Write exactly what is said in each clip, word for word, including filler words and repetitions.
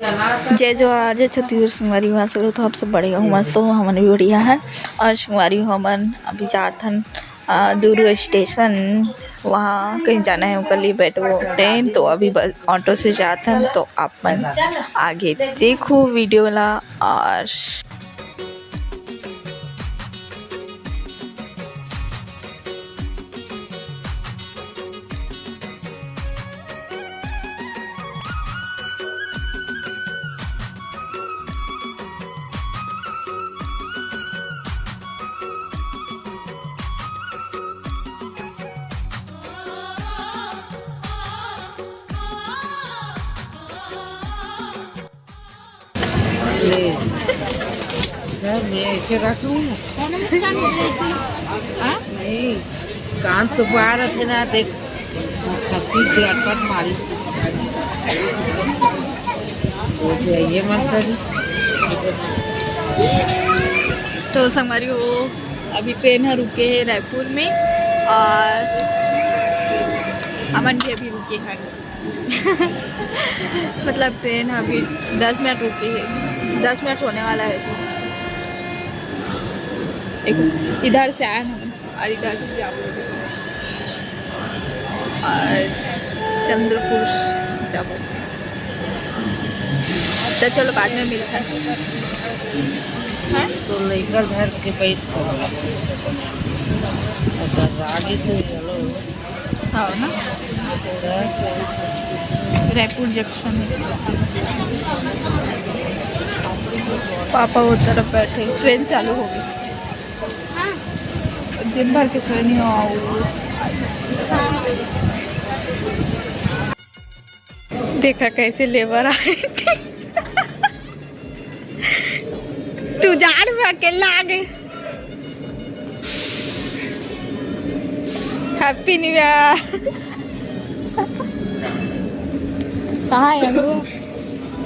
जय जोहार, जय छत्तीसगढ़। संगवारी हो, आशा करत हो आप सब बढ़िया हो, मस्त हो, हमन भी बढ़िया हन। और संगवारी हो, हमन अभी जात हन, अ, दुर्ग स्टेशन, वहाँ कहीं जाना है, ओकर लिए बैठबो ट्रेन। तो अभी बस ऑटो से जात हन, तो आप मन आगे देखो वीडियो ला। और ले, इधर मैं ऐसे रख लूँ। हाँ? नहीं, कान तो बाहर रखे ना, देख, खसी के अटपट मारी। वो भी ये मत करी। तो संगवारी हो, अभी ट्रेन ह रुके हे रायपुर में और हमन भी अभी रुके हन। मतलब ट्रेन अभी दस मिनट रुके हे, दस मिनट होने वाला है। एक इधर से आए हैं हम और इधर से जाओ और चंद्रपुर जाओ। तो चलो बाद में मिलते हैं। हैं? तो लइका घर के बैठ, अगर आगे से चलो। हाँ ना, रायपुर जंक्शन है। पापा वो तरफ बैठे, ट्रेन चालू हो गई। दिन भर के सोए नहीं हो। देखा कैसे लेबर आए। तू जाड़ में अकेला आ गई। Happy new year. कहाँ है वो?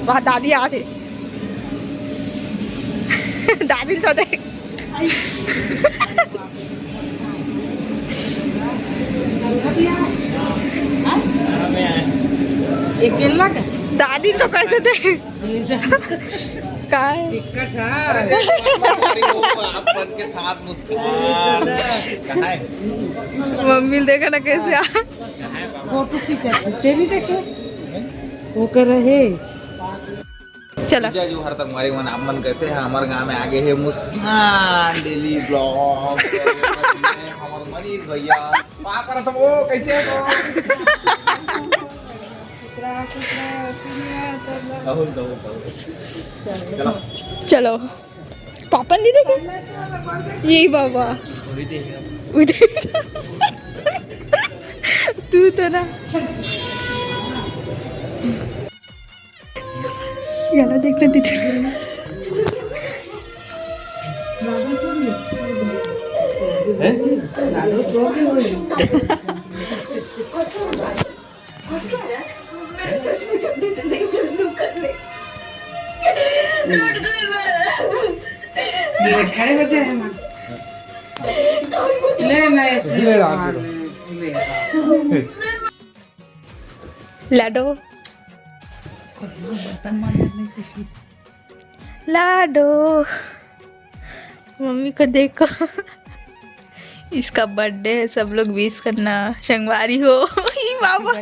वहाँ दादी आ रही। दादी तो देख। अकेला का? दादी तो कैसे थे? काय? दिक्कत है। अरे, आप मन के साथ मुस्कुरा। कहाँ है? मम्मी देखा ना कैसे आ। फोटो खींचा, तेरी देखे? वो कर रहे। चला। जय जोहार संगवारी मन, आप मन कैसे हैं? हमर गांव में आगे है मुस्कान डेली ब्लॉग। हमर मनीष भैया, पापा रतन, ओ, कैसे हो? बहुत, बहुत, बहुत। चलो। चलो। पापा नहीं देखे? यही बाबा। उधर। तू तो ना। याला देखना दीदी। ये खड़े होते हैं ना। ले ना, ऐसे ले ला। लाडो। लाडो। मम्मी को देखो। इसका बर्थडे है, सब लोग विश करना। संगवारी हो। ई बाबा।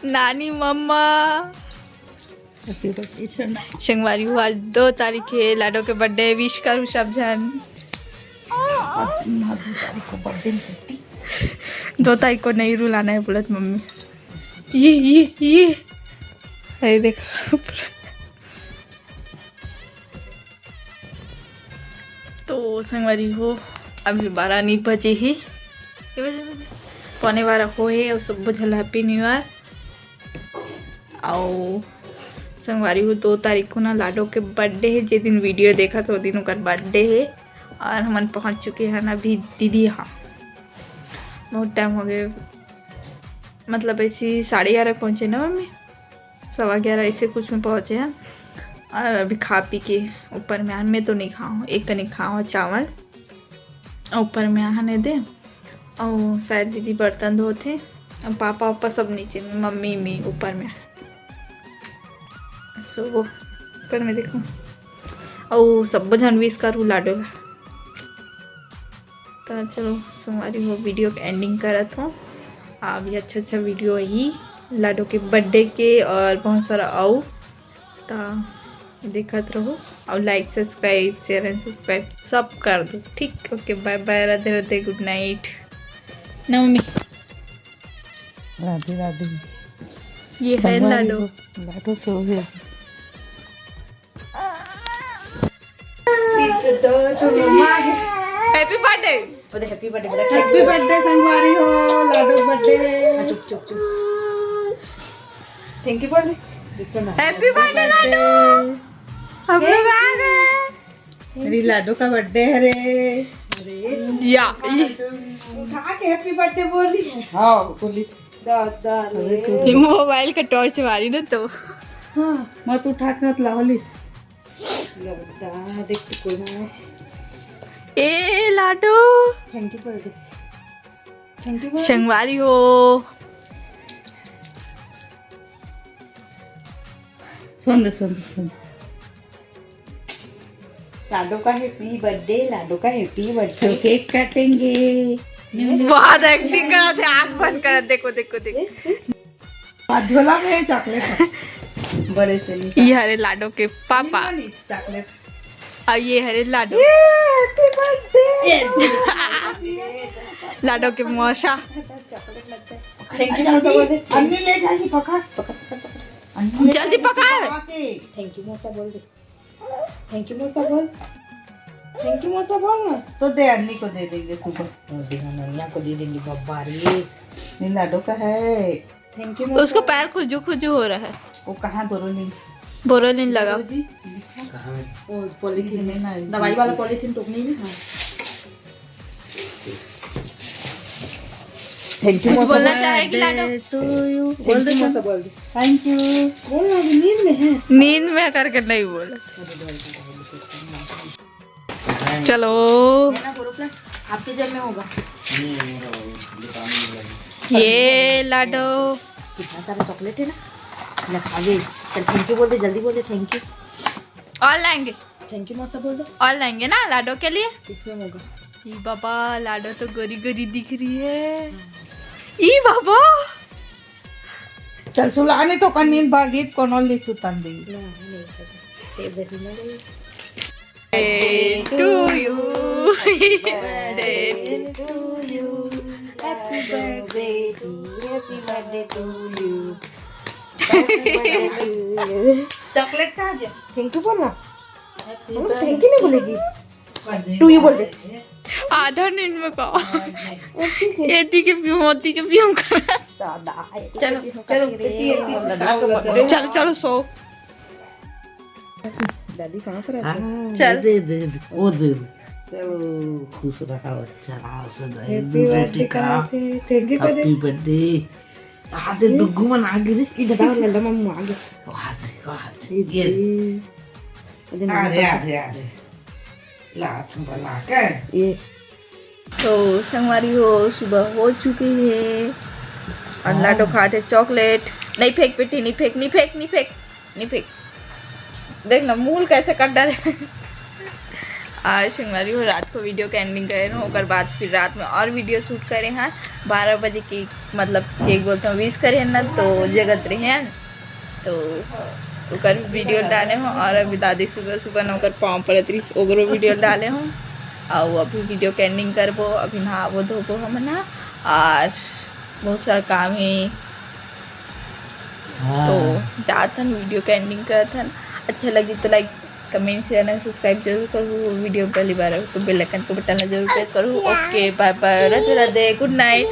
नानी मम्मा। संगवारी हो, आज दो तारीख है, लाडो के बर्थडे। विश करू सब झन। दो तारीख को नहीं रुलाना है बोलत मम्मी। ये, ये, ये। अरे देखो। तो संगवारी हो, अभी बारह नहीं बजे ही। के बजे? पौने बारह हो है। और सब बुझल हैप्पी न्यू ईयर। और संगवारी हो, दो तारीख को ना लाडो के बर्थडे है। जे दिन वीडियो देखा तो दिन ओकर बर्थडे है। और हमन पहुंच चुके हैं ना अभी दीदी यहाँ। बहुत टाइम हो गए, मतलब ऐसी साढ़े ग्यारह पहुँचे ना मम्मी, सवा ग्यारह ऐसे कुछ में पहुँचे हैं। और अभी खा पी के ऊपर में आन, मैं तो नहीं खाऊँ, एक कनी खाऊँ चावल और ऊपर में आने दे। और शायद दीदी बर्तन धोते, और पापा वापा सब नीचे में, मम्मी में ऊपर में। सो ऊपर में देखो, अउ सब्बो झन विश करू लाडो ला। तो चलो संगवारी हो, वीडियो के एंडिंग करत हूँ। अभी अच्छा अच्छा वीडियो ही लाडो के बर्थडे के और बहुत सारा अउ, तो देखत रहो और लाइक, सब्सक्राइब, शेयर एंड सब्सक्राइब सब कर दो, ठीक? ओके, बाय बाय, राधे राधे, गुड नाइट। नवमी, राधे राधे। ये है संगवारी लाडो। हो, लाडो सो गए। Happy birthday. बोले हैप्पी बर्थडे, बोला हैप्पी बर्थडे संगवारी हो, लाडो बर्थडे। हाँ, चुप चुप चुप। थैंक यू बोल दे। देखो ना। हैप्पी बर्थडे लाडो। हम लोग आ गए। मेरी लाडो का बर्थडे है रे। या। उठा के हैप्पी बर्थडे बोल रही है। हाँ, बोली। दादा रे। ये मोबाइल का टॉर्च मारी ना तो। हाँ, मत उठा के मत लावलिस। लगता देख तो कोई ना। ए लाडो। थैंक यू बोल दे। थैंक यू बोल। संगवारी हो। सुन दे, सुन दे, सुन दे। लाडो का हैप्पी बर्थडे, लाडो का हैप्पी बर्थडे। तो केक काटेंगे। बहुत एक्टिंग करत है, आंख बंद करत, देखो, देखो, देखो। आ, झोला में चॉकलेट है। बड़े से निकाल। ये हरे लाडो के पापा। नहीं, नहीं, चॉकलेट। और ये हरे लाडो। ये हैप्पी बर्थडे। लाडो के मौसा। चॉकलेट लगता है। थैंक यू मौसा बोल दे। अन्नी ले जाएगी, पकड़, पकड़, पकड़, पकड़। अन्नी ले जल्दी जाएगी, पकड़। पकड़ के। थैंक यू मौसा बोल दे। थैंक यू मौसा बोल। थैंक यू मौसा बोल ना। तो दे, अन्नी को दे देंगे सुबह। और देखो, ननिया को दे देंगे, बब्बा रे। ये लाडो का है। थैंक यू मौसा। उसको पैर खुजू खुजू हो रहा है। वो कहाँ बोरोलिन? बोरोलिन लगा। जी, कहाँ? वो पॉलीथीन में। दवाई वाला पॉलीथीन टोकनी में। हाँ। थैंक यू कुछ बोलना चाहेगी लाडो? To you. बोल दे, थैंक यू मौसा बोल दे। Thank you. बोल ना, अभी नींद में है। नींद में करके नहीं बोला। चलो। है ना, ग्रुप में आपके जेब में होगा। ये लाडो। कितना सारा चॉकलेट है ना, ले खा गई। चल थैंक यू बोल दे, जल्दी बोल दे थैंक यू। और लाएंगे। थैंक यू मौसा बोल दो। और लाएंगे ना लाडो के लिए। इसमें होगा। ई बाबा, लाडो तो गोरी गोरी दिख रही है। ई बाबा। चल सुलाने तो कन्नीन भागीत कोनो ली सुतन दी। ना, नहीं पता। ये देखो ना रे। Birthday to you। Birthday to you। Happy birthday to you। Happy birthday to you। Happy birthday to you। Chocolate कहाँ गया? थैंक यू बोलना। थैंक यू नहीं बोलेगी। टू यू बोल दे। आधा नींद में का। एती के पीऊँ, ओती के पीऊँ। दादा, चलो, चलो, चलो, चलो, सो। दादी कहाँ पर आती है? हाँ, चल। दे, दे, दे, वो दे दे। चलो, खुश रहा बच्चा, रहा से दे, Happy दूर birthday टिका। कहा थे? Thank you कह दे। Happy birthday। आ दे, ये डुग्गू मन आ गिरे। इधर आओ, लल्ला मामू आ गए। वाह दे, वाह दे। ये ये दे। दे। अरे आ दे, आ दे, आ दे। ला, तू बना के। ये। तो संगवारी हो, सुबह हो चुकी है और हाँ। लाडो खात हे चॉकलेट। नहीं फेंक बेटी, नहीं फेंक, नहीं फेंक, नहीं फेंक, नहीं फेंक। देख ना, मुंह कैसे कर डाले। आज संगवारी हो, रात को वीडियो के एंडिंग करे हूँ, ओकर बाद फिर रात में और वीडियो शूट करे हैं। बारह बजे केक, मतलब केक बोलते हैं, विश करे हैं ना, तो जगत रहे हैं। तो ओकर वीडियो डाले हूँ और अभी दादी सुबह सुबह न ओकर पाँव परत रहिस, ओकरो वीडियो डाले हूँ। और अभी वीडियो के एंडिंग करबो, अभी नहाबो धोबो हमन ह, और बहुत सारा काम है। हाँ। तो जात हन, वीडियो के एंडिंग करत हन। अच्छा लगी तो लाइक, कमेंट, शेयर एंड सब्सक्राइब जरूर करू। वीडियो पहली बार हो तो बेल आइकन को बटन ला जरूर प्रेस करू। ओके, बाय बाय, राधे राधे, गुड नाइट।